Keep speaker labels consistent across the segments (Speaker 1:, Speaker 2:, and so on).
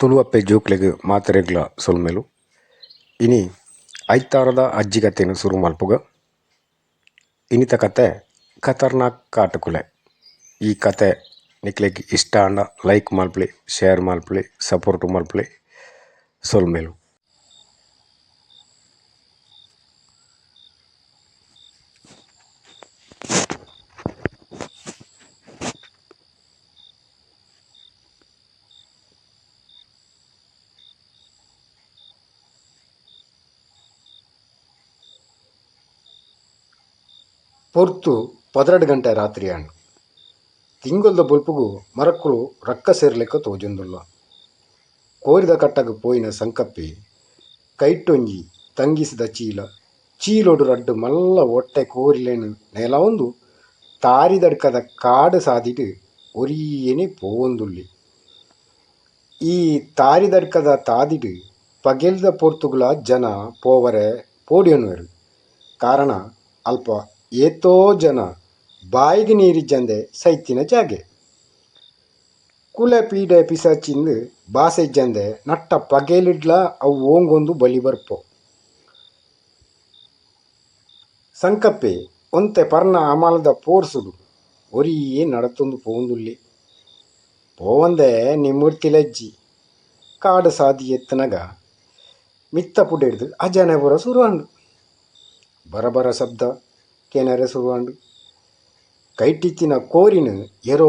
Speaker 1: ತುಳುವಪ್ಪೆ ಜೋಕ್ಲೆಗ್ ಮಾತೆರೆಗ್ಲ ಸೊಲ್ಮೆಲು. ಇನಿ ಐತಾರದ ಅಜ್ಜಿ ಕತೆನ್ ಸುರು ಮಲ್ಪುಗ. ಇನಿತ ಕತೆ ಖತರ್ನಾಕ್ ಕಾಟುಕುಲೆ. ಈ ಕತೆ ನಿಕ್ಲೆಗ್ ಇಷ್ಟ ಆಂಡ ಲೈಕ್ ಮಲ್ಪುಲೆ, ಶೇರ್ ಮಲ್ಪುಲೆ, ಸಪೋರ್ಟ್ ಮಲ್ಪುಲೆ. ಸೊಲ್ಮೆಲು. ಪೊರ್ತು 12 ಗಂಟೆ ರಾತ್ರಿ ಆಂಡ್. ತಿಂಗೊಲ್ದ ಬೊಲ್ಪುಗು ಮರಕ್ಕುಲು ರಕ್ಕಸೆರ್ಲೆಕ್ಕ ತೋಜೊಂದುಲ್ಲ. ಕೋರಿದ ಕಟ್ಟಗ್ ಪೋಯಿನ ಸಂಕಪ್ಪೆ ಕೈಟೊಂಜಿ ತಂಗಿಸಿದ ಚೀಲ, ಚೀಲೊಡು ರಡ್ಡ್ ಮಲ್ಲ ಒಟ್ಟೆ ಕೋರಿಲೆನ್ ನೇಲಾವೊಂದು ತಾರಿದಡ್ಕದ ಕಾಡ್ ಸಾದಿಡ್ ಒರಿಯೆನೆ ಪೋವೊಂದುಲ್ಲೆ. ಈ ತಾರಿದಡ್ಕದ ತಾದಿಡ್ ಪಗೆಲ್ದ ಪೊರ್ತುಗುಲ ಜನ ಪೋವರೆ ಪೋಡ್ಯೊನುವೆರ್. ಕಾರಣ ಅಲ್ಪ ಏತೋ ಜನ ಬಾಯಿಗ್ ನೀರಿಜ್ಜಂದೆ ಸೈತಿನ ಜಾಗೆ. ಕುಲೆ ಪೀಡೆ ಪಿಶಾಚಿಂದ್ ಬಾಸೆ ಇಜ್ಜಂದೆ ನಟ್ಟ ಪಗೆಲ್ಡ್ಲ ಅವು ಓಂಗೊಂದು ಬಲಿ ಬರ್ಪೊ. ಸಂಕಪ್ಪೆ ಒಂತೆ ಪರ್ನ ಅಮಲ್ದ ಪೋರ್ಸುಡು ಒರಿಯೇ ನಡತೊಂದು ಪೋವೊಂದುಲ್ಲೆ. ಪೋವಂದೆ ನಿಮುರ್ತಿಲಜ್ಜಿ. ಕಾಡ್ ಸಾದಿ ಎತ್ತುನಗ ಮಿತ್ತ ಪುಡೆಡ್ದ್ ಅಜನೆ ಪೂರ ಸುರು ಆಂಡ್. ಬರಬರ ಶಬ್ದ ಕೇನರೆ ಸುರು ಆಂಡ್. ಕೈಟಿತ್ತಿನ ಕೋರಿನ್ ಏರೋ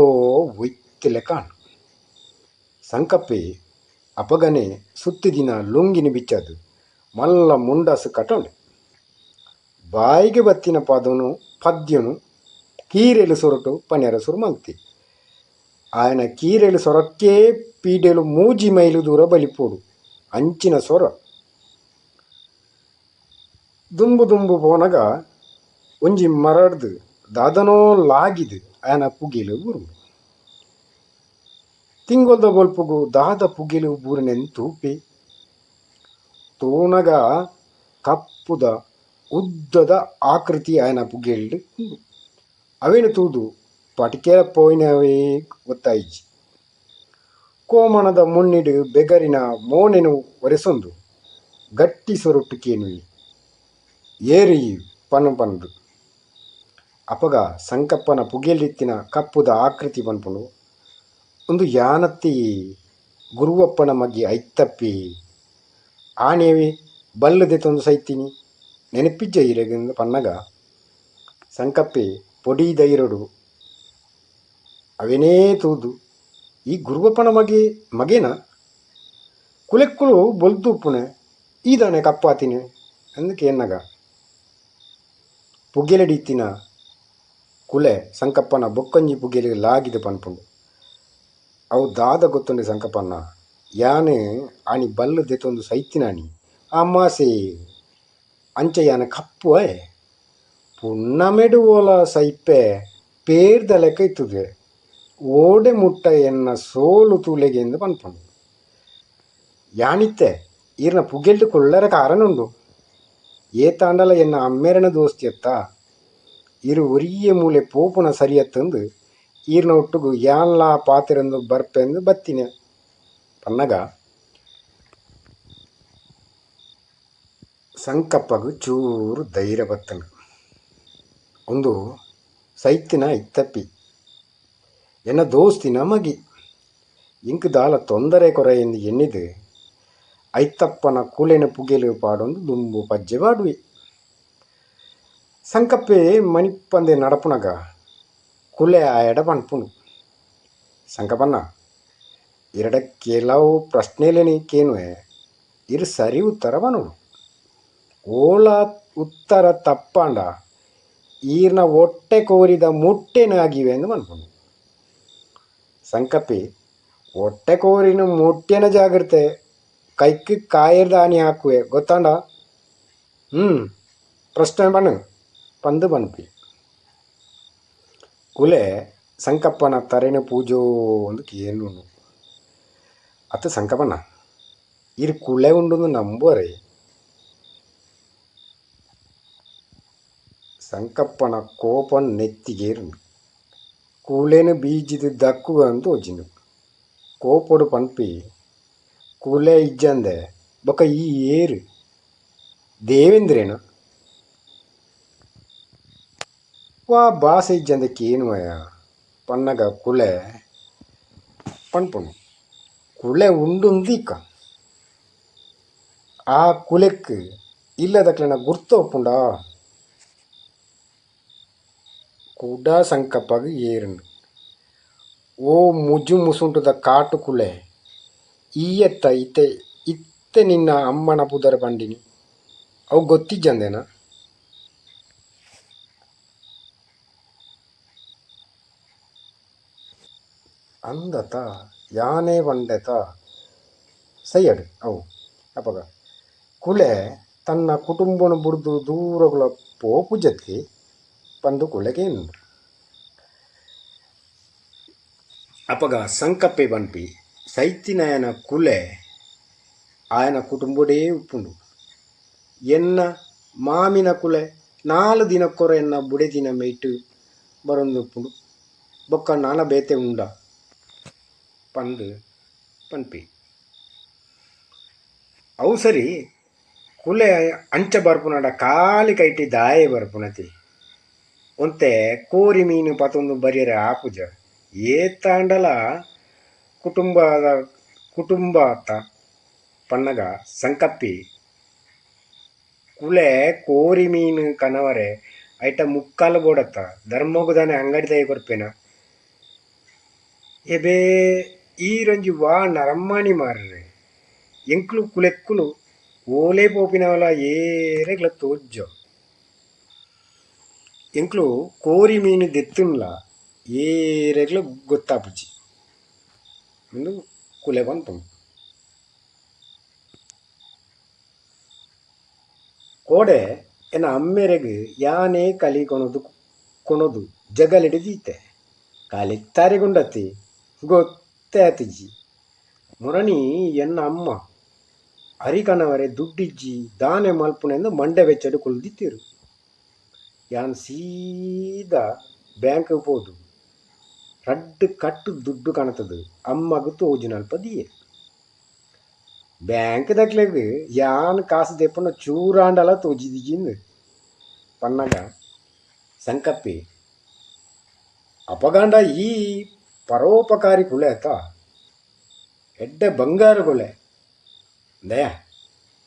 Speaker 1: ಒಯ್ತಿಲೆಕ ಆಂಡ್. ಸಂಕಪ್ಪೆ ಅಪಗನೆ ಸುತ್ತಿದಿನ ಲುಂಗಿನ್ ಬಿಚ್ಚಾದ್ ಮಲ್ಲ ಮುಂಡಾಸ್ ಕಟೊಂಡೆ. ಬಾಯಿಗ್ ಬತ್ತಿನ ಪದೊನು ಪದ್ಯೊನು ಕೀರೆಲು ಸೊರಟು ಪನ್ಯರ ಸುರು ಮಲ್ತೆ. ಆಯನ ಕೀರೆಲು ಸೊರಕ್ಕೇ ಪೀಡೆಲು ಮೂಜಿ ಮೈಲು ದೂರ ಬಲಿಪೊಡು ಅಂಚಿನ ಸೊರ. ದುಂಬು ದುಂಬು ಪೋನಗ ಒಂಜಿ ಮರಡ್ದ್ ದಾದನೋ ಲಾಗಿದ್ ಆಯನ ಪುಗೆಲ್ ಬೂರುಂಡು. ತಿಂಗೊಲ್ದ ಬೊಲ್ಪುಗು ದಾದ ಪುಗೆಲ್ ಬೂರಿನೆಂದ್ ತೂಪೆ. ತೂನಗ ಕಪ್ಪುದ ಉದ್ದದ ಆಕೃತಿ ಆಯನ ಪುಗೆಲ್ಡ್ ಉಂಡು. ಅವೆನ್ ತೂದು ಪಟಿಕೆ ಪೋಯಿನವೇ ಗೊತ್ತಾಯಿಜಿ. ಕೋಮಣದ ಮುನ್ನಿಡ್ ಬೆಗರಿನ ಮೋನೆನ್ ಒರೆಸೊಂದು ಗಟ್ಟಿ ಸೊರೊಟ್ಟು ಕೇನುವೆ ಏರ್ ಈ ಪನ್ ಪಂದ್. ಅಪಗ ಸಂಕಪ್ಪನ ಪುಗೆಲ್ಡಿತ್ತಿನ ಕಪ್ಪುದ ಆಕೃತಿ ಪನ್ಪುಂಡು, ಉಂದು ಯಾನತ್ತಿ ಗುರುವಪ್ಪನ ಮಗೆ ಐತ್ತಪ್ಪಿ. ಆಣೇವಿ ಬಲ್ಲ್ ದೆತೊಂದು ಸೈತಿನಿ ನೆನಪಿಜ್ಜ ಈರೆಗ್ ಪನ್ನಗ ಸಂಕಪ್ಪೆ ಪೊಡಿ ಧೈರ್ಯೊಡು ಅವೆನೇ ತೂದು ಈ ಗುರುವಪ್ಪನ ಮಗೆ ಮಗೇನಾ ಕುಲೆಕ್ಕುಲು ಬೊಲ್ದು ಉಪ್ಪುನೆ ಈ ದಾನೆ ಕಪ್ಪಾತಿನಿ ಅಂದ್ ಕೇನ್ನಗ ಪುಗೆಲಡಿತ್ತಿನ ಕುಲೆ ಸಂಕಪ್ಪನ ಬೊಕ್ಕೊಂಜಿ ಪುಗೆಲ್ ಲಾಗಿದ್ ಪನ್ಪುಂಡು. ಅವು ದಾದ ಗೊತ್ತುಂಡೆ ಸಂಕಪ್ಪಣ್ಣ, ಯಾನ್ ಆನಿ ಬಲ್ಲ್ ದೆತೊಂದು ಸೈತಿನಾನಿ ಅಮಾಸೆ ಅಂಚ ಯಾನ್ ಕಪ್ಪು ಆಯೆ. ಪುಣ್ಣಮೆಡ್ ಓಲ ಸೈಪೆ ಪೇರ್ದ ಲೆಕ್ಕ ಇತ್ತುದುವೆ. ಓಡೆ ಮುಟ್ಟ ಎನ್ನ ಸೋಲು ತೂಲೆಗೆಂದ್ ಪನ್ಪುಂಡು. ಯಾನಿತ್ತೆ ಈರ್ನ ಪುಗೆಲ್ಡ್ ಕುಲ್ಲರೆ ಕಾರಣ ಉಂಡು. ಏತಾಂಡಲ ಎನ್ನ ಅಮ್ಮೆರೆನ ದೋಸ್ತಿ ಅತ್ತಾ. ಈರ್ ಒರಿಯೆ ಮೂಲೆ ಪೋಪುನ ಸರಿಯತ್ತಂದ್ ಈರ್ನ ಒಟ್ಟುಗು ಯಾನ್ಲಾ ಪಾತೆರೊಂದು ಬರ್ಪೆಂದ್ ಬತ್ತಿನೆ ಪನ್ನಗ ಸಂಕಪ್ಪಗ್ ಚೂರು ಧೈರ್ಯ ಬತ್ತ್ಂಡ್. ಉಂದು ಸೈತಿನ ಐತ್ತಪ್ಪಿ. ಎನ್ನ ದೋಸ್ತಿನ ಮಗೆ. ಎಂಕ್ ದಾಲ ತೊಂದರೆ ಕೊರಯೆಂದ್ ಎನ್ನಿದ್ ಐತ್ತಪ್ಪನ ಕುಲೆನ್ ಪುಗೆಲ್ ಪಾಡೊಂದು ದುಂಬು ಪಜ್ಜೆ ಪಾಡುವೆ. ಸಂಕಪ್ಪೆ ಮನಿಪಂದೆ ನಡಪುನಗ ಕುಲೆ ಆಯಡ ಪನ್ಪುಂಡು, ಸಂಕಪ್ಪಣ್ಣ ಇರೆಡ ಕೆಲವು ಪ್ರಶ್ನೆಲೆನ್ ಕೇನುವೆ ಇರ್ ಸರಿ ಉತ್ತರ ಪನೊಡು. ಓಲ ಉತ್ತರ ತಪ್ಪಾಂಡ ಈರ್ನ ಒಟ್ಟೆ ಕೋರಿದ ಮುಟ್ಟೆನ್ ಅಗಿವೆ ಅಂದ್ ಪನ್ಪುಂಡು. ಸಂಕಪ್ಪೆ ಒಟ್ಟೆ ಕೋರಿನ ಮುಟ್ಟೆನ ಜಾಗ್ರತೆ ಕೈಕ್ ಕಾಯೆರ್ದ್ ಆನಿ ಹಾಕುವೆ ಗೊತ್ತಾಂಡ? ಪ್ರಶ್ನೆ ಪನ್ ಪಂದ್ ಪನ್ಪೆ. ಕುಲೆ ಸಂಕಪ್ಪನ ತರೆನ್ ಪೂಜೋಂದು ಕೇನುಂಡು. ಅತ್ ಸಂಕಪ್ಪಣ್ಣ ಈರ್ ಕುಲೆ ಉಂಡುಂದು ನಂಬುವರೆ? ಸಂಕಪ್ಪನ ಕೋಪ ನೆತ್ತಿಗೇರುಂಡು. ಕುಲೆನ್ ಬೀಜಿದ್ ದಕ್ಕುಗ ಅಂದ್ ತೋಜಿಂಡ್. ಕೋಪೊಡು ಪನ್ಪಿ ಕುಲೆ ಇಜ್ಜಂದೆ ಬೊಕ ಈ ಏರ್ ದೇವೇಂದ್ರೇನ ವಾ ಬಾಸೆ ಇಜ್ಜಂದೆ ಕೇನುವಯ ಪನ್ನಗ ಕುಲೆ ಪನ್ಪುಂಡು ಕುಲೆ ಉಂಡುಂದೀಕ ಆ ಕುಲೆಕ್ ಇಲ್ಲದಕ್ಲೆನ ಗುರ್ತ ಉಪ್ಪುಂಡಾ ಕುಡ ಸಂಕಪ್ಪಗ್ ಏರುಂಡು ಓ ಮುಜು ಮುಸುಂಟುದ ಕಾಟು ಕುಲೆ ಈಯೆತ್ತ ಇತ್ತೆ ಇತ್ತೆ ನಿನ್ನ ಅಮ್ಮನ ಪುದರ್ ಪಂಡಿನಿ ಅವು ಗೊತ್ತಿಜ್ಜಂದೆನಾ. ಅಂದತ ಯಾನೇ ಪಂಡೆತ ಸಯ್ಯಡ್ ಅವು ಅಪಗ ಕುಲೆ ತನ್ನ ಕುಟುಂಬೊನು ಬುಡ್ದು ದೂರಗುಲ ಪೋಪುಜತ್ತಿ ಪಂದ್ ಕುಲೆ ಕೇನುಂಡು. ಅಪಗ ಸಂಕಪ್ಪೆ ಪನ್ಪಿ ಸೈತಿನಾಯನ ಕುಲೆ ಆಯನ ಕುಟುಂಬೊಡೇ ಉಪ್ಪುಂಡು. ಎನ್ನ ಮಾಮಿನ ಕುಲೆ ನಾಲ್ ದಿನಕ್ಕೊರ ಎನ್ನ ಬುಡೆದಿನ ಮೈಟ್ ಬರೊಂದುಪ್ಪುಂಡು ಬೊಕ್ಕ ನನ ಬೇತೆ ಉಂಡಾ ಪಂದ್ ಪನ್ಪಿ. ಅವು ಸರಿ ಕುಲೆ ಅಂಚ ಬರ್ಪುನಡ ಖಾಲಿ ಕೈಟ್ ದಾಯೆ ಬರ್ಪುನತಿ ಒಂತೆ ಕೋರಿ ಮೀನ್ ಪತೊಂದು ಬರ್ಯೆರೆ ಆಪುಜ ಏತಾಂಡಲ ಕುಟುಂಬದ ಕುಟುಂಬ ಅತ್ತ ಪನ್ನಗ ಸಂಕಪ್ಪಿ ಕುಲೆ ಕೋರಿ ಮೀನ್ ಕನವರೆ ಐಟ ಮುಕ್ಕಾಲು ಬೋಡತ್ತ ಧರ್ಮೊಗು ದಾನೆ ಅಂಗಡಿದಾಯೆ ಕೊರ್ಪೆನ ಎಬೇ ಈರೊಂಜಿ ವಾ ನರಮಾನಿ ಮಾರ್ರೆ ಎಂಕ್ಲು ಕುಲೆಕ್ಕುಲು ಓಲೇ ಪೋಪಿನವಲ ಏರೆಗ್ಲ ತೋಜ್ಜೊ ಎಂಕ್ಲು ಕೋರಿ ಮೀನ್ ದೆತ್ತುನ್ಲ ಏರೆಗ್ಲ ಗೊತ್ತಾಪುಜಿ ಉಂದು ಕುಲೆ ಪನ್ಪುಂಡು. ಕೋಡೆ ಎನ್ನ ಅಮ್ಮೆರೆಗ್ ಯಾನೇ ಕಲಿ ಕೊನೊದು ಕೊನೊದು ಜಗಲಿಡ್ ದೀತೆ ಕಲಿತ್ತಾರೆಗುಂಡತಿ ಗೊತ್ತೇ ಆತಿಜಿ ಮುರಣಿ ಎನ್ನ ಅಮ್ಮ ಅರಿಕನವರೆ ದುಡ್ಡಿಜ್ಜಿ ದಾನೆ ಮಲ್ಪುನೆಂದು ಮಂಡೆ ಬೆಚ್ಚಡ್ ಕುಲ್ದಿತ್ತೆರ್. ಯಾನ್ ಸೀದಾ ಬ್ಯಾಂಕ್ ಪೋದು ರಡ್ಡ್ ಕಟ್ಟ್ ದುಡ್ಡು ಕನತುದು ಅಮ್ಮಗ್ ತೋಜುನಲ್ಪ ದೀಯೆ. ಬ್ಯಾಂಕ್ ದಕ್ಲೆಗ್ ಯಾನ್ ಕಾಸ್ ದೆಪ್ಪುನ ಚೂರಾಂಡಲ ತೋಜಿದಿಜಿಂದ್ ಪನ್ನಗ ಸಂಕಪ್ಪೆ ಅಪಗಾಂಡ ಈ ಪರೋಪಕಾರಿ ಕುಲೆ ಅತ್ತ ಎಡ್ಡೆ ಬಂಗಾರ ಕುಲೆ ಇಂದಯಾ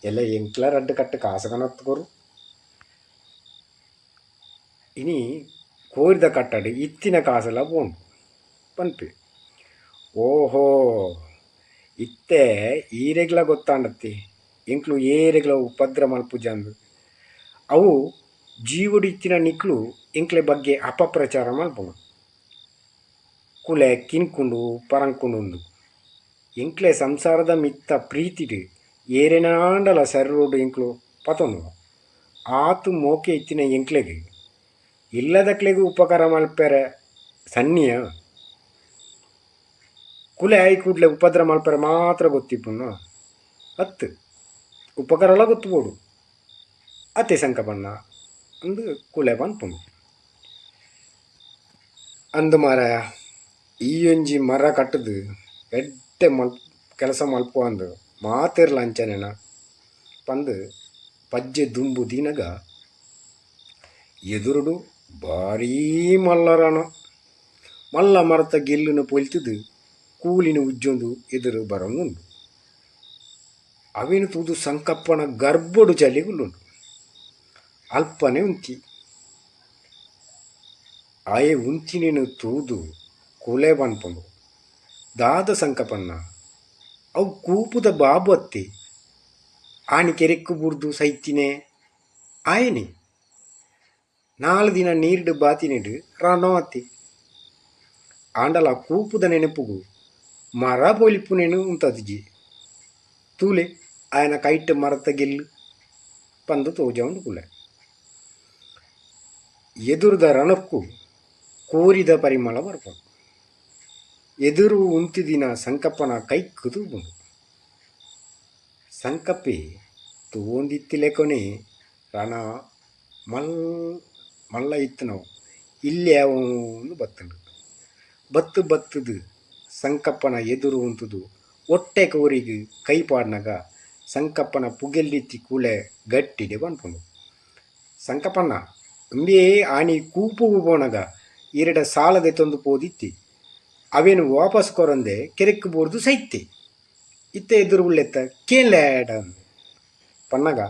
Speaker 1: ಎಲ್ಲೆ ಎಂಕ್ಲ ರಡ್ಡ್ ಕಟ್ಟ್ ಕಾಸ್ ಕನತ್ ಕೊರು. ಇನಿ ಕೋರಿದ ಕಟ್ಟಡ್ ಇತ್ತಿನ ಕಾಸುಲ ಪೋಂಡು ಪನ್ಪೆ. ಓಹೋ ಇತ್ತೆ ಈರೆಗ್ಲ ಗೊತ್ತಾಂಡತ್ತಿ ಎಂಕ್ಲು ಏರೆಗ್ಲ ಉಪದ್ರ ಮಲ್ಪುಜಂದ್ ಅವು ಜೀವೊಡು ಇತ್ತಿನ ನಿಕ್ಲು ಎಂಕ್ಲೆ ಬಗ್ಗೆ ಅಪಪ್ರಚಾರ ಮಲ್ಪುನು ಕುಲೆ ಕಿನ್ಕುಂಡು ಪರಂಕುಂಡು ಎಂಕ್ಲೆ ಸಂಸಾರದ ಮಿತ್ತ ಪ್ರೀತಿಡ್ ಏರೆನಾಂಡಲ ಸರ್ರೋಡು ಎಂಕ್ಲು ಪತೊನುವ ಆತ್ ಮೋಕೆ ಇತ್ತಿನ ಎಂಕ್ಲೆಗ್ ಇಲ್ಲದಕ್ಲೆಗ್ ಉಪಕಾರ ಮಲ್ಪೆರೆ ಸನ್ನಿಯ ಕುಲೆ ಆಯಿ ಕೂಡ್ಲೆ ಉಪದ್ರ ಮಲ್ಪೆರೆ ಮಾತ್ರ ಗೊತ್ತಿಪ್ಪುನ ಅತ್ತ್ ಉಪಕಾರಲ ಗೊತ್ತು ಬೋಡು ಅತೆ ಸಂಕಪಣ್ಣ ಅಂದ್ ಕುಲೆ ಪನ್ಪುಂಡು. ಅಂದ್ ಮಾರಾಯ ಈ ಒಂಜಿ ಮರ ಕಟ್ಟುದು ಎಡ್ಡೆ ಮಲ್ ಕೆಲಸ ಮಲ್ಪುವಂದ್ ಮಾತೆರ್ಲ ಅಂಚನೆನ ಪಂದ್ ಪಜ್ಜೆ ದುಂಬು ದೀನಗ ಎದುರುಡು ಬಾರೀ ಮಲ್ಲ ರಣ ಮಲ್ಲ ಮರತ ಗೆಲ್ಲುನು ಪೊಲ್ತುದು ಕೂಲಿನ ಉಜ್ಜೊಂದು ಎದುರು ಬರೊಂದುಂಡು. ಅವೆನ್ ತೂದು ಸಂಕಪ್ಪನ ಗರ್ಭೊಡು ಚಲಿ ಕುಲ್ಲುಂಡು. ಅಲ್ಪನೆ ಉಂತಿ ಆಯೆ ಉಂತಿನೆನ್ ತೂದು ಕುಲೆ ಪನ್ಪುಂಡು ದಾದ ಸಂಕಪ್ಪಣ್ಣ ಅವು ಕೂಪುದ ಬಾಬು ಅತ್ತೆ ಆನಿ ಕೆರೆಕ್ಕ್ ಬೂರ್ದು ಸೈತಿನೆ ಆಯೆನೆ ನಾಲ್ ದಿನ ನೀರ್ಡ್ ಬಾತಿನೆಡ್ ರಣೊ ಅತ್ತೆ ಆಂಡಲ ಕೂಪುದ ನೆನಪುಗು ಮರ ಪೊಲಿಪುನೆನ್ ಉಂತದಿಜಿ ತೂಲೆ ಆಯನ ಕೈಟ್ ಮರತ ಗೆಲ್ಲ್ ಪಂದ್ ತೋಜಾವುಂಡು ಕುಲೆ. ಎದುರುದ ರಣಕ್ಕು ಕೋರಿದ ಪರಿಮಳ ಬರ್ಪುಂಡು. ಎದುರು ಉಂತಿದಿನ ಸಂಕಪ್ಪನ ಕೈಕ್ ತೂಪುಂಡು. ಸಂಕಪ್ಪೆ ತೂವೊಂದಿತ್ತಿಲೆಕೊನೆ ರಣ ಮಲ್ ಮಲ್ಲ ಇತ್ತಿನವು ಇಲ್ಲೆ ಆವೊಂದು ಬತ್ತುಂಡು. ಬತ್ತ್ ಬತ್ತುದು ಸಂಕಪ್ಪನ ಎದುರು ಉಂತುದು ಒಟ್ಟೆ ಕೋರಿಗ್ ಕೈ ಪಾಡ್ನಗ ಸಂಕಪ್ಪನ ಪುಗೆಲ್ಡಿತ್ತಿ ಕೂಲೆ ಗಟ್ಟಿಡೆ ಪನ್ಪುಂಡು. ಸಂಕಪ್ಪಣ್ಣ ಉಂಬ್ಯೆ ಆನಿ ಕೂಪುಗು ಪೋನಗ ಈರೆಡ ಸಾಲ ದೆತೊಂದು ಪೋದಿತ್ತಿ. ಅವೆನ್ ವಾಪಸ್ ಕೊರಂದೆ ಕೆರೆಕ್ ಬೂರ್ದು ಸೈತೆ. ಇತ್ತೆ ಎದುರು ಉಲ್ಲೆತ್ತ ಕೇನ್ಲೆ ಆಯಡ ಪನ್ನಗ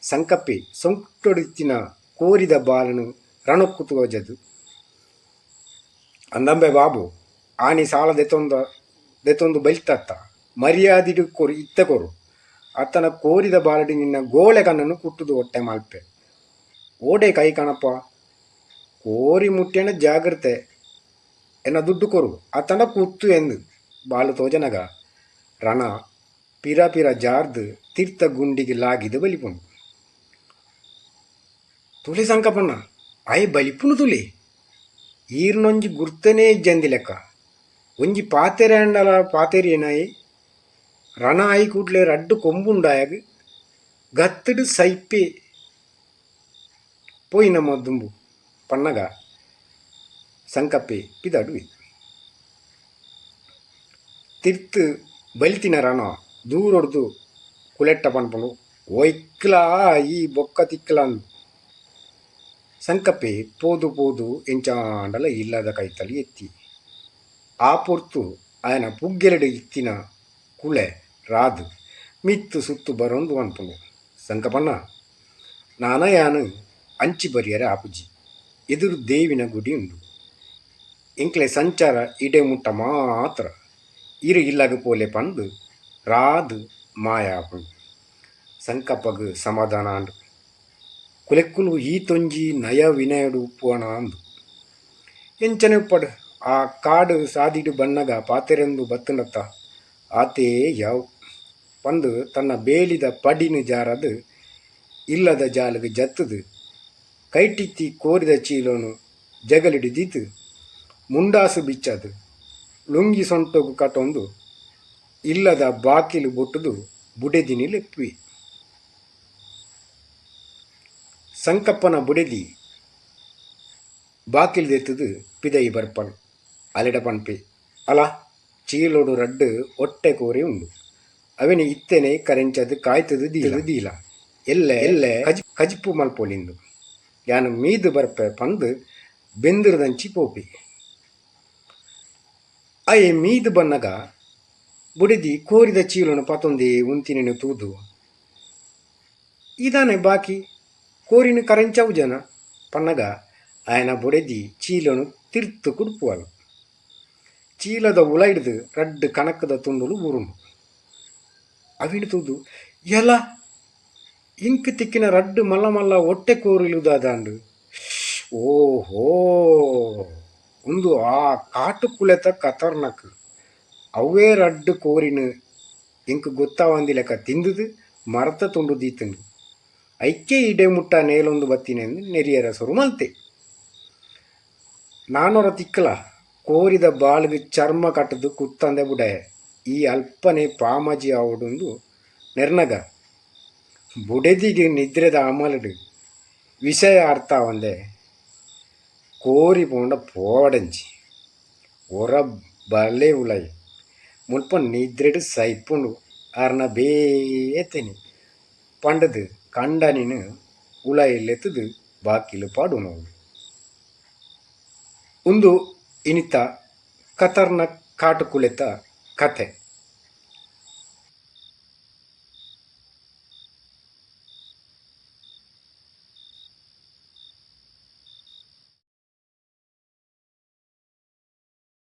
Speaker 1: ಸಂಕಪ್ಪೆ ಸೊಂಟೊಡಿತ್ತಿನ ಕೋರಿದ ಬಾಲ್ನ್ ರಣೊಕ್ಕು ತೋಜದ್, ಅಂದಂಬೆ ಬಾಬು ಆನಿ ಸಾಲ ದೆತೊಂದು ಬೈಲ್ತತ್ತ ಮರ್ಯಾದಿಡ್ ಕೊರು ಇತ್ತೆ ಕೊರು. ಅತ್ತನ ಕೋರಿದ ಬಾಲ್ಡ್ ನಿನ್ನ ಗೋಳೆ ಕಣ್ಣನ್ ಕುಟ್ಟುದು ಒಟ್ಟೆ ಮಲ್ಪೆ. ಓಡೆ ಕೈ ಕಣಪ್ಪ ಕೋರಿ ಮುಟ್ಯನ ಜಾಗ್ರತೆ ಎನ್ನ ದುಡ್ಡು ಕೊರು ಅತ್ತಂಡ ಕುತ್ತು ಎಂದು ಬಾಲು ತೋಜನಗ ರಣ ಪಿರ ಪಿರ ಜಾರ್ದ್ ತೀರ್ಥ ಗುಂಡಿಗೆ ಲಾಗಿದ ಬಲಿಪುಂಡು. ತುಲೆ ಸಂಕಪ್ಪಣ್ಣ ಆಯೆ ಬಲಿಪುಂಡು ತುಲೆ. ಈರ್ನೊಂಜಿ ಗುರ್ತನೇ ಇಜ್ಜಂದಿ ಲೆಕ್ಕ ಒಂಜಿ ಪಾತೆರೆ ಆಂಡಲ ಪಾತೆರಿಯನಾಯೆ ರಣ ಆಯಿ ಕೂಡ್ಲೆ ರಡ್ಡ್ ಕೊಂಬುಂಡಾಯಗ್ ಗತ್ತುಡು ಸೈಪೆ ಪೋಯಿನ ದುಂಬು ಪನ್ನಗ ಸಂಕಪ್ಪೆ ಪಿದಾಡುವೆ. ತಿರ್ತ್ ಬಲಿತಿನ ರಣ ದೂರೊಡ್ದು ಕುಲೆಟ್ಟ ಪನ್ಪುಂಡು ಒಯ್ಕ್ಲಾ ಈ ಬೊಕ್ಕ ತಿಕ್ಕ್ಲಂದ್. ಸಂಕಪ್ಪೆ ಪೋದು ಪೋದು ಎಂಚಾಂಡಲ ಇಲ್ಲದ ಕೈತಲ್ ಎತ್ತಿ. ಆ ಪೊರ್ತು ಆಯನ ಪುಗ್ಗೆಲೆಡ್ ಇತ್ತಿನ ಕುಲೆ ರಾದ್ ಮಿತ್ತ್ ಸುತ್ತು ಬರೊಂದು ಪನ್ಪುಂಡು. ಸಂಕಪ್ಪಣ್ಣ ನಾನ ಯಾನ್ ಅಂಚಿ ಬರಿಯರೆ ಆಪುಜಿ. ಎದುರು ದೇವಿನ ಗುಡಿ ಉಂಡು. ಎಂಕ್ಲೆ ಸಂಚಾರ ಇಡೆ ಮುಟ್ಟ ಮಾತ್ರ. ಇರ್ ಇಲ್ಲಗ್ ಪೋಲೆ ಪಂದ್ ರಾದ್ ಮಾಯ ಆಪುಂಡು. ಸಂಕಪ್ಪಗ್ ಸಮಾಧಾನ ಆಂಡ್. ಕುಲೆಕ್ಕುಲು ಈತೊಂಜಿ ನಯ ವಿನಯಡ್ ಉಪ್ಪುವನ ಅಂದ್. ಎಂಚನೆ ಉಪ್ಪಡ್ ಆ ಕಾಡ್ ಸಾದಿಡ್ ಬನ್ನಗ ಪಾತೆರೊಂದು ಬತ್ತ್ಂಡತ್ತ ಆತೇ ಯಾವು ಪಂದ್ ತನ್ನ ಬೇಲಿದ ಪಡಿನ್ ಜಾರದ್ ಇಲ್ಲದ ಜಾಲ್ಗ್ ಜತ್ತ್ದ್ ಕೈಟಿತ್ತಿ ಕೋರಿದ ಚೀಲೊನು ಜಗಲಿಡ್ ದೀತ್ ಮುಂಡಾಸು ಬಿಚ್ಚಾದ್ ಲುಂಗಿ ಸೊಂಟೊಗು ಕಟೊಂದು ಇಲ್ಲದ ಬಾಕಿಲ್ ಬೊಟ್ಟುದು ಬುಡೆದಿನ್ ಲೆಪ್ಪುವೆ. ಸಂಕಪ್ಪನ ಬುಡೆದಿ ಬಾಕಿಲ್ ದೆತ್ತ್ದ್ ಪಿದಯಿ ಬರ್ಪಲ್. ಅಲೆಡ ಪನ್ಪೆ ಅಲಾ ಚೀಲೊಡು ರಡ್ಡ್ ಒಟ್ಟೆ ಕೋರಿ ಉಂಡು. ಅವೆನ್ ಇತ್ತೆನೆ ಕರೆಂಚಾದ್ ಕಾಯ್ತ್ದ್ ದೀಲ. ಎಲ್ಲೆ ಎಲ್ಲೆ ಕಜಿಪು ಮಲ್ಪೊಲಿಂದ್. ಯಾನ್ ಮೀದ್ ಬರ್ಪೆ ಪಂದ್ ಬೆಂದ್ರ್ದಂಚಿ ಪೋಪೆ. ಆಯೆ ಮೀದ್ ಬನ್ನಗ ಬುಡೆದಿ ಕೋರಿದ ಚೀಲೊನು ಪತೊಂದೇ ಉಂತಿನೆನ್ ತೂದು ಈ ದಾನೆ ಬಾಕಿ ಕೋರಿನ್ ಕರೆಂಚವುಜನ ಪನ್ನಗ ಆಯನ ಬೊಡೆದಿ ಚೀಲೊನು ತಿರ್ತ್ ಕುಡ್ಪುವಲ್. ಚೀಲದ ಉಲಯಿಡ್ದ್ ರಡ್ಡ್ ಕಣಕ್ದ ತುಂಡುಲು ಬೂರುಂಡು. ಅವೆನ್ ತೂದು ಎಲ ಎಂಕ್ ತಿಕ್ಕಿನ ರಡ್ಡ್ ಮಲ್ಲ ಮಲ್ಲ ಒಟ್ಟೆ ಕೋರಿಲು ದಾದಾಂಡ್. ಓಹೋ ಉಂದು ಆ ಕಾಟುಕುಲೆತ ಖತರ್ನಾಕ್. ಅವ್ವೇ ರಡ್ಡ್ ಕೋರಿನ್ ಎಂಕ್ ಗೊತ್ತಾವಂದಿಲೆಕ ತಿಂದ್ದ್ ಮರತ ತುಂಡು ದೀತ್ಂಡ್. ಐಕೇ ಇಡೆ ಮುಟ್ಟ ನೇಲೊಂದು ಬತ್ತಿನೆಂದ್ ನೆರಿಯೆರೆ ಸುರು ಮಲ್ತೆ. ನಾನೊರ ತಿಕ್ಕಲ ಕೋರಿದ ಬಾಲ್ಗ್ ಚರ್ಮ ಕಟ್ಟ್ದ್ ಕುತ್ತಂದೆ ಬುಡಯೆ. ಈ ಅಲ್ಪನೆ ಪಾಮಜಿ ಆವೊಡುಂದು ನೆರ್ನಗ ಬುಡೆದಿಗ್ ನಿದ್ರೆದ ಅಮಲ್ಡ್ ವಿಷಯ ಅರ್ಥ ಆವಂದೆ ಕೋರಿ ಪೋಂಡ ಪೋವಡಂಚಿ. ಒರ ಬಲೆ ಉಲಯಿ ಮುಲ್ಪ ನಿದ್ರೆಡ್ ಸೈಪುಂಡು ಆರ್ನ ಬೇತೆನೆ ಪಂಡ್ದ್ ಕಂಡನಿನ್ ಉಲಯಿ ಲೆತ್ತ್ದ್ ಬಾಕಿಲ್ ಪಾಡುನವು. ಉಂದು ಇನಿತ ಖತರ್ನಾಕ್ ಕಾಟುಕುಲೆತ ಕತೆ.